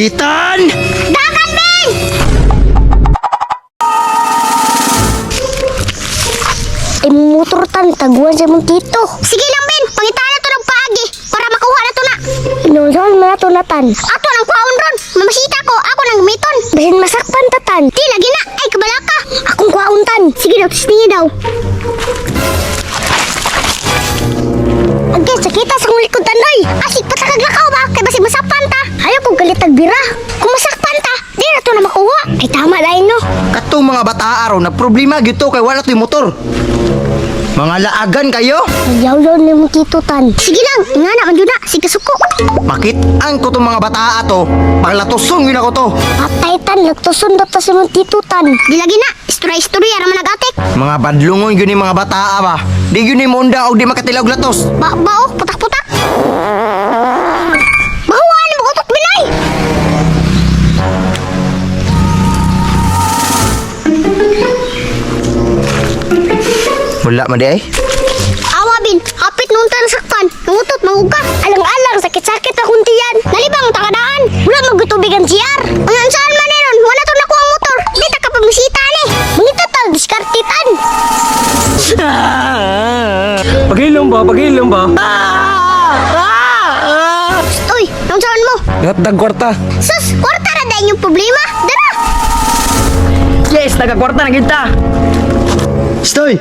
Ethan! Dagan, Ben! Ay, motor tan, taguan sa mong tito. Sige lang, Ben. Pangitaan na to ng paagi para makuha na to na. Inuusan mo na to na, tan. Ato nang kuhaon ron. Mamasita ko, ako nang gamiton. Basin masakpan ta, tan. Di lagi na. Ay, kabalaka. Akong kuhaon, tan. Sige daw, tis daw. Agay, sakita sa kong likod, tanoy. Asik pa lakaw ba? Kay basig masakpan ta. Ayaw kong galit bira. Kung masakpan ta, di na to na makuha. Ay, tama dahil no. Katong mga bata araw na problema gyud to kay wala to'y motor. Mga laagan kayo. Nagyaw-yaw ni mong tito, tan. Sige lang, nga na, man na. Sige, suko. Makit-an ko tong mga bata ato. Paglatusong yun ako to. Patay, tan. Nagtusun daw ta sa mong tito, tan. Di lagi na. Istorya-istorya raman nag-atik. Mga badlungon yun yung mga bata ba. Di yun yung munda og di makatilaw og latos. Ba, bao, putak-putak. Bahuan mo utot, binay. Wala man di ay. Awa, bin. Hapit noon tayo nasakpan. Nangutot, manguga. Alang-alang, sakit-sakit akong tiyan. Nalibang, takadaan. Wala magutubig ang CR. Ang saan man meron, wala to nakuha ang motor. Di ta kapamisita ni. Mangita tal, diskarte tan. Pagilom ba? Pagilom ba? Uy, nang saan mo? Gatdag kwarta. Sus, kwarta ra dahil yung problema. Dara! Yes, nagakwarta na kita. Stoy!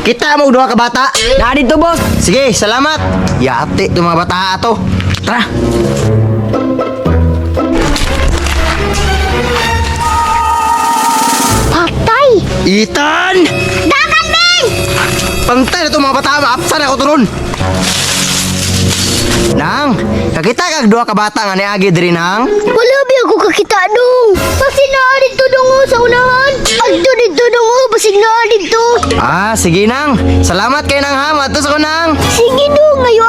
Kita mo duha ka bata. Na dito, boss. Sige, salamat. Yate tong mga bata ato. Tara. Patay! Ethan! Dagan, Ben! Pantay na itong mga bata, maapsan ako turon. Nang, kakita kag duha ka bata nga niagi diri nang. Wala ba ako kakita dong? Basig naa dito dong oh, sa unahan. Agto dito dong oh, basig naa dito. Ah, sige nang. Salamat kay nang ha, matos ako nang. Sige dong, ayo.